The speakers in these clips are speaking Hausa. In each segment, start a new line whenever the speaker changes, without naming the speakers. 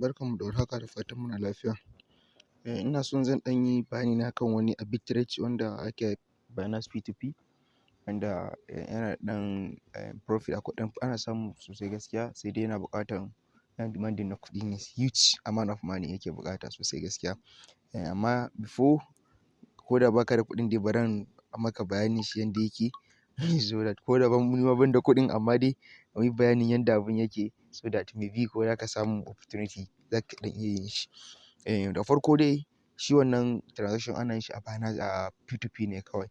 Barkanmu da warhaka, da fatan muna lafiya. Ina son zan ɗan yi bayani ne akan wani arbitrage wanda ake Binance P2P, wanda yana da ɗan profit, akwai ɗan ana samu sosai gaskiya, sai dai yana buƙatan, yana demanding na kuɗi ne, huge amount of money yake buƙata sosai gaskiya. Amma before, ko da baka da kuɗin dai, bari in maka bayanin shi yanda yake, so that ko da nima ban da kuɗin, amma dai muyi bayanin yanda abun yake, so that maybe ko zaka samu opportunity, zaka ɗan iya yin shi. Da farko dai, shi wannan transaction ana yin shi a Binance, a P2P ne kawai.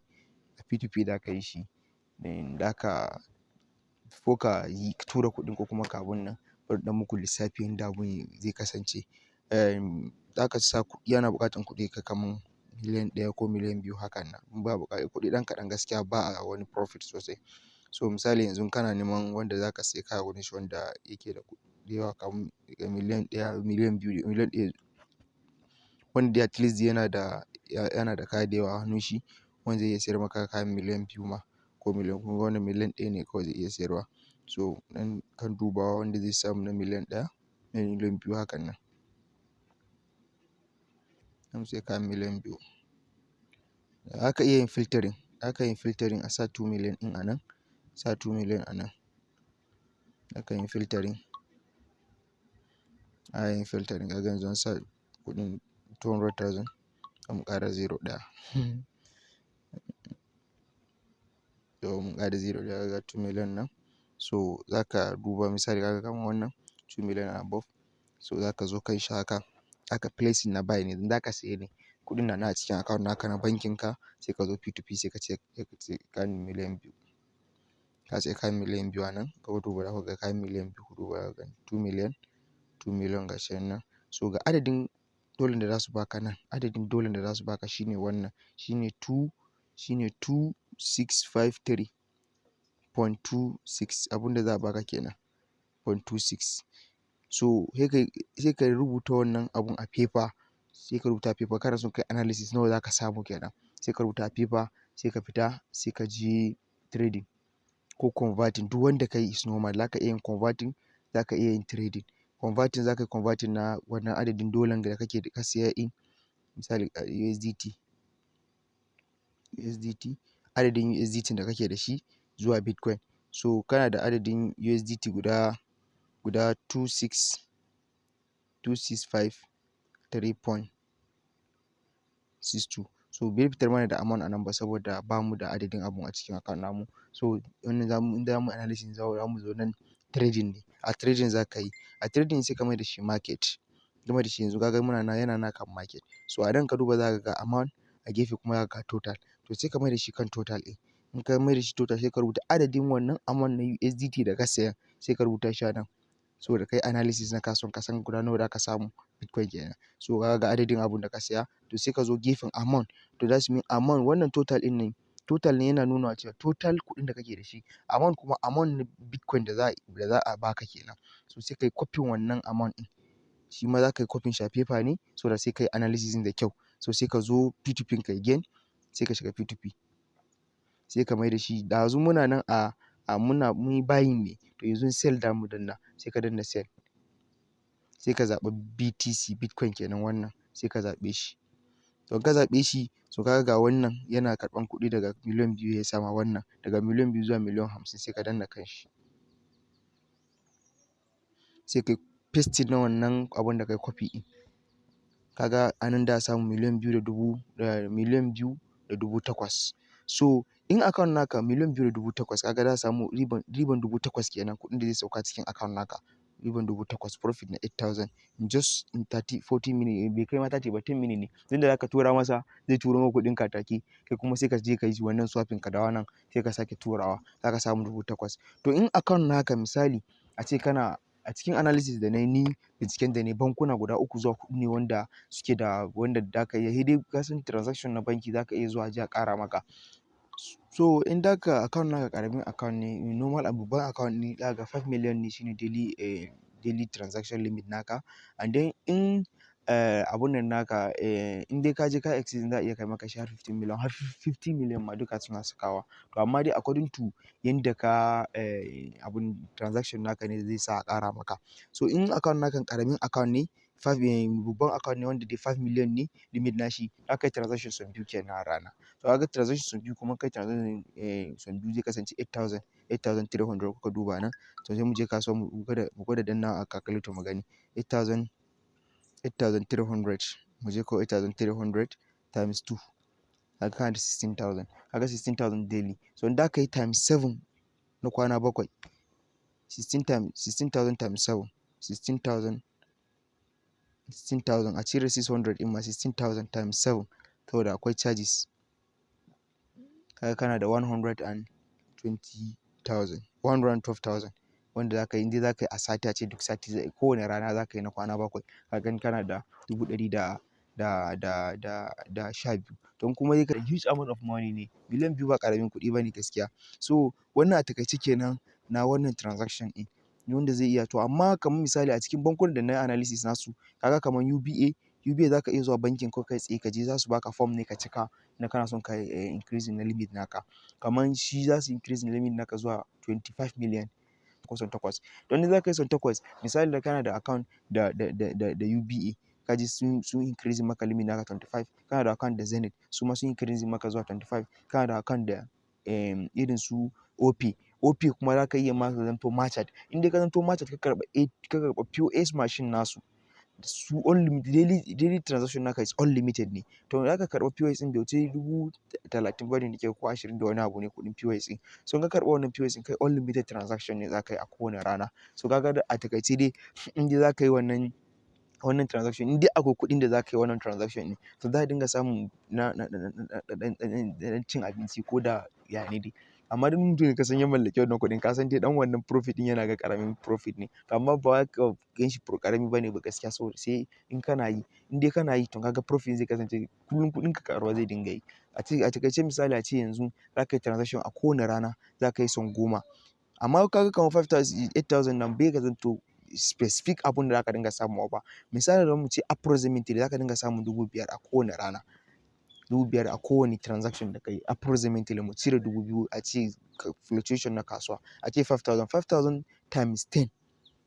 A P2P za ka yi shi. Zaka ko ka yi tura kuɗin ko kuma ka abun nan, bari in ɗan muku lissafi yanda abun zai kasance. Zaka sa kuɗi, ana buƙatan kuɗi kai kaman 1 miliyan ko 2 miliyan hakan nan. In ba buƙatar kuɗi ɗan kaɗan, gaskiya ba a wani profit sosai. So misali yanzu kana neman wanda zaka sayi kaya wurin shi wanda yake da kuɗi da yawa, kaman 1 miliyan, 2 miliyan, 1 miliyan, wanda dai at least yana da kaya da yawa a hannun shi, wanda zai iya sayar maka kayan 2 miliyan ma ko miliyan. Kun ga wannan 1 miliyan ne kawai zai iya sayarwa. So nan kan dubawa wanda zai samu na 1 miliyan, na 2 miliyan hakan nan. Zamu sayi kayan 2 miliyan. Zaka iya yin filtering, zaka iya filtering a sa 2 million ɗin a nan, sa 2 million a nan. Zaka yi filtering, ana yin filtering. Kaga yanzu an sa kuɗin 200,000, zamu ƙara zero ɗaya. To, mun ƙara zero ɗaya, kaga 2 million nan. So zaka duba, misali kaga kaman wannan 2 million and above. So zaka zo kan shi haka, zaka placing na buy ne, zaka siye ne. Kuɗin na nan a cikin account naka na bankin ka, sai ka zo P2P, sai ka ce kayan 2 miliyan. Ka sayi kayan 2 miliyan a nan, ka duba, za ku ga kayan 2 miliyan, ku duba za ku gani 2 million, 2 million gashi nan. So ga adadin dolan da za su baka nan, adadin dolan da za su baka shine wannan, shine two, shine 2653.26, abunda za a baka kenan, 0.26. So sai ka rubuta wannan abun a paper, sai ka rubuta a paper, kana son kai analysis nawa za ka samu kenan. Sai ka rubuta a paper, sai ka fita, sai ka je trading ko converting, duk wanda ka yi is normal. Za ka iya yin converting, za ka iya yin trading. Converting, za ka yi converting na wannan adadin dolan da kake ka siya in misali USDT, USDT, adadin USDT da kake da shi zuwa Bitcoin. So kana da adadin USDT guda 2653.62. So bai fitar mana da amount a nan ba saboda bamu da adadin abun a cikin account namu. So wannan zamu, in zamu analysis, za mu zo nan trading ne. A trading za ka yi. A trading sai ka mai da shi market. Ka mai da shi, yanzu kaga muna nan, yana nan kan market. So a nan ka duba, za ka ga amount, a gefe kuma za ka ga total. To, sai ka mai da shi kan total ɗin. In ka mai da shi total, sai ka rubuta adadin wannan amount na USDT da ka saya, sai ka rubuta shi a nan. Saboda ka yi analysis na kasuwan, ka san guda nawa za ka samu Bitcoin kenan. So ka ga adadin abun da ka saya, to sai ka zo gefen amount. To, that's mean amount, wannan total ɗin ne, total ne yana nuna cewa total kuɗin da kake da shi. Amount kuma amount na Bitcoin da za a baka kenan. So sai ka yi copying wannan amount ɗin. Shi ma za ka yi copying shi a paper ne, so that sai ka yi analysis da kyau. So sai ka zo P2P ka again, sai ka shiga P2P. Sai ka mai da shi, ɗazu muna nan a muna mun yi buying ne, to yanzu sell za mu danna, sai ka danna sell. Sai ka zaɓi BTC, Bitcoin kenan wannan, sai ka zaɓe shi. To, in ka zaɓe shi, so ka ga wannan yana karɓan kuɗi daga 2 miliyan yayi sama, wannan daga 2 miliyan zuwa 50 miliyan, sai ka danna kan shi. Sai kai pasting na wannan abun da kai copy ɗin. Ka ga a nan za a samu 2 miliyan da dubu, 2.8 miliyan. So in account naka 2.8 miliyan, ka ga za a samu riban 8,000 kenan, kuɗin da zai sauka cikin account naka. Riban 8,000, profit na 8,000 in just in 30, 40 minutes, bai kai ma 30 ba, 10 minutes ne. Tunda zaka tura masa, zai turo maka kuɗin ka take, kai kuma sai ka je ka yi wannan swapping, ka dawo nan, sai ka sake turawa, za ka samu 8,000. To, in account naka, misali ace kana a cikin analysis da na yi ni, binciken da na yi, bankuna guda uku zuwa huɗu ne wanda suke da wanda za ka iya, sai dai ka san transaction na banki, za ka iya zuwa aje a ƙara maka. So in daka account naka ƙaramin account ne, normal babban account ne, za ka ga 5 million ne, shine daily transaction limit naka. And then in Abun nan naka, in dai ka je ka exceeding, za a iya kai maka shi har 15 million, har 50 million ma duka suna sakawa. To amma dai according to yanda ka abun transaction naka ne zai sa a ƙara maka. So in account naka ƙaramin account ne, 5, babban account ne wanda dai 5 million ne limit nashi, za ka yi transaction sau biyu kenan a rana. To kaga transaction sau biyu kuma kai transaction sau biyu zai kasance 8000, 8300 kuka duba nan. To sai mu je kasuwa mu gwada dannawa a calculator mu gani. 8000, 8300, mu je ko 8300 times 2, kaga kana da 16,000. Kaga 16,000 daily. So in da ka yi times 7 na kwana 7, 16 times 16,000 times 7, 16,000, 16,000, a cire 600 ɗin ma, 16,000 times 7 saboda akwai charges. Kaga kana da 120,000, 112,000 wanda za ka yi in dai za ka yi a sati, ace duk sati, kowane rana za ka yi na kwana 7. Ka gani kana da dubu ɗari da sha biyu. Don kuma zai huge amount of money ne. 2 miliyan ba ƙaramin kuɗi ba ne gaskiya. So wannan a taƙaice kenan na wannan transaction ɗin. Wanda zai iya to, amma kamar misali a cikin bankunan da na yi analysis nasu, kaga kamar UBA, UBA za ka iya zuwa bankin ko kai tsaye ka je, za su baka form ne ka cika na kana son ka increasing na limit naka. Kaman shi za su increasing limit naka zuwa 25 million ko sau takwas. Don in za ka yi sau takwas, misali da kana da account da UBA, ka ji sun increasing maka limit naka 25, kana da account da Zenith, su ma sun increasing maka zuwa 25, kana da account da irin su OP, OP kuma za ka iya ma ka zamto merchant. In dai ka zamto merchant, ka karɓa POS machine nasu, su unlimited daily transaction naka is unlimited ne. To za ka karɓa POS ɗin bai wuce 30,000 ba ne nake ko ashirin da wani abu ne kuɗin POS ɗin. So in ka karɓa wannan POS ɗin, kai unlimited transaction ne za ka yi a kowane rana. So ka ga a taƙaice dai, in dai za ka yi wannan transaction, in dai akwai kuɗin da za ka yi wannan transaction ɗin, to za a dinga samun na ɗan cin abinci ko da ya ne dai. Amma duk mutumin da ka san ya mallaki wannan kuɗin, ka san dai ɗan wannan profit ɗin yana ga ƙaramin profit ne. To amma ba wai ka gan shi ƙarami ba ne ba gaskiya, saboda sai in kana yi, in dai kana yi, to ka ga profit zai kasance kullum kuɗinka ƙaruwa zai dinga yi. A ce a taƙaice misali, a ce yanzu za ka yi transaction a kowane rana za ka yi sau 10. Amma ka ga kamar 5,000, 8,000 nan bai zamanto specific abun da za ka dinga samuwa ba. Misali, bari mu ce approximately za ka dinga samun 5,000 a kowane rana. 5,000 a kowane transaction da ka yi, approximately mu cire 2,000, a ce fluctuation na kasuwa. A ce 5,000, 5,000 times 10,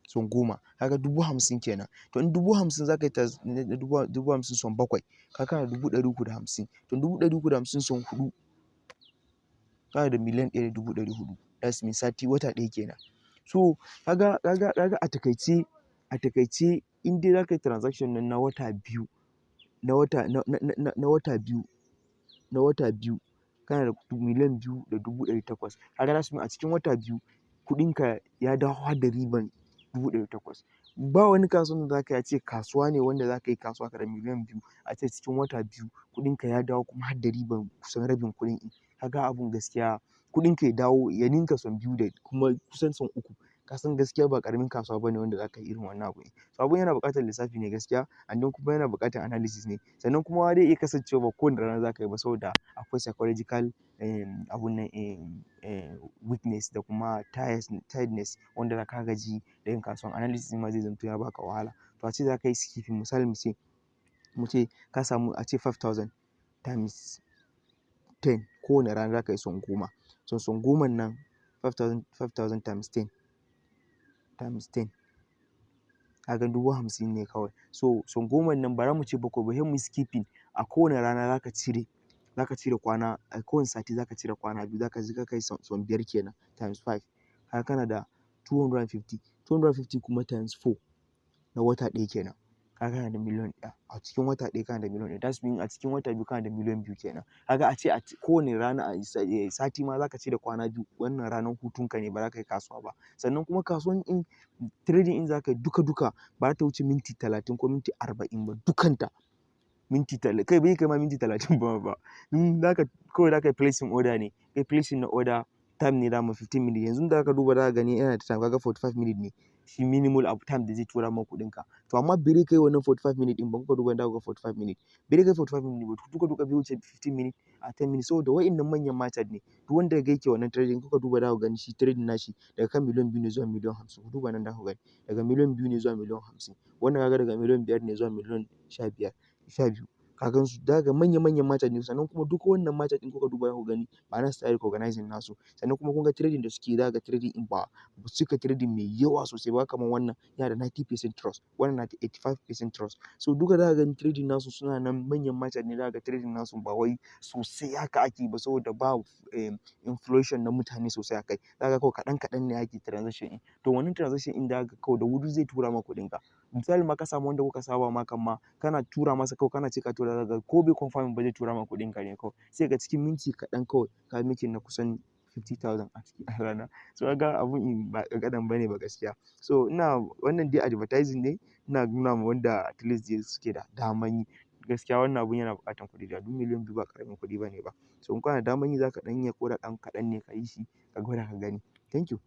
sau 10, ka ga 50,000 kenan. To in 50,000 za ka yi 50,000 sau bakwai, ka kana da 350,000. To 350,000 sau huɗu, kana da 1,400,000. That's mean sati, wata ɗaya kenan. So kaga a taƙaice in dai za ka yi transaction nan na wata biyu, na wata biyu, kana da 2,800,000. Kaga that's mean a cikin wata 2 kuɗinka ya dawo har da riban 800,000. Ba wani kasuwan da za ka yi, a ce kasuwa ne wanda za ka yi kasuwa ka da 2 miliyan, a ce cikin wata 2 kuɗinka ya dawo kuma har da riban kusan rabin kuɗin. Kaga abun gaskiya, kuɗinka ya dawo ya ninka sau biyu da kuma kusan sau uku. Ka san gaskiya ba ƙaramin kasuwa bane wanda za ka yi irin wannan abu. So abun yana buƙatar lissafi ne gaskiya, and then kuma yana buƙatar analysis ne. Sannan kuma zai iya kasancewa ba kowane rana za ka yi ba, saboda akwai psychological abun nan weakness da kuma tiredness wanda ka gaji da yin kasuwan, analysis ma zai zamto ya baka wahala. To ace za ka yi skipping, misali muce ka samu a ce 5,000 times 10, kowane rana za ka yi sau 10. So sau goman nan, 5,000, 5,000 times 10, times 10, kaga 50,000 ne kawai. So sau goman nan, bara mu ce bakwai ba, sai muyi skipping. A kowane rana za ka cire kwana, a kowane sati za ka cire kwana 2, za ka yi sau biyar kenan, times 5. Kaga kana da 250, 250 kuma times 4 na wata ɗaya kenan. Kaga kana da 1,000,000 a cikin wata ɗaya, kana da 1,000,000. That's mean a cikin wata 2 kana da 2,000,000 kenan. Kaga a ce a kowane rana, a sati ma za ka cire kwana 2, wannan ranar hutun ka ne, ba za ka yi kasuwa ba. Sannan kuma kasuwan in trading in za ka yi duka duka ba za ta wuce minti 30 ko minti 40 ba dukanta. Minti kai bai kai ma minti 30 ba. In za ka kawai za ka yi placing order ne, kai placing na order. Time ne dama 15 minutes. Yanzu da aka duba, za ka gani yana da time, kaga 45 minutes ne shi minimal abu time da zai tura maka kuɗin ka. To amma bai kai wannan 45 minutes ɗin ba. Kuka duba, da ga 45 minutes bai kai 45 minutes ba. Duka duka bai wuce 15 minutes a 10 minutes, saboda wa'innan manyan merchant ne. Duk wanda ga yake wannan trading, kuka duba, za ku gani shi trading nashi daga kan miliyan 2 ne zuwa miliyan 50. Ku duba nan, za ku gani daga miliyan 2 ne zuwa miliyan 50. Wannan kaga daga miliyan 5 ne zuwa miliyan 15, 12. Ka gan su, za ka ga manya manyan merchant ne. Sannan kuma duk wannan merchant ɗin, kuka duba, za ku gani Binance ta yi recognizing nasu. Sannan kuma kun ga trading da suke yi, za ka ga trading ɗin ba su cika trading mai yawa sosai ba. Kamar wannan yana da 90% trust, wannan na da 85% trust. So duka za ka gani trading nasu suna nan, manyan merchant ne. Za ka ga trading nasu ba wai sosai haka ake yi ba, saboda ba inflation na mutane sosai a kai. Za ka ga kawai kaɗan kaɗan ne ake transaction ɗin. To wannan transaction ɗin, za ka ga kawai da wuri zai tura maka kuɗinka. Misali ma, ka samu wanda kuka saba ma kan ma, kana tura masa kawai, kana ce ka tura, za ka ga ko bai confirm ba, zai tura maka kuɗinka ne kawai. Sai ga cikin minti kaɗan kawai ka making na kusan 50,000 a cikin rana. So ka ga abun ba ƙanƙanin bane ba gaskiya. So ina wannan dai advertising ne, ina nuna ma wanda at least dai suke da daman yi. Gaskiya wannan abun yana buƙatar kuɗi da duk miliyan 2 ba ƙaramin kuɗi bane ba. So in kana da daman yi, za ka ɗan iya ko da ɗan kaɗan ne ka yi shi, ka gwada ka gani. Thank you.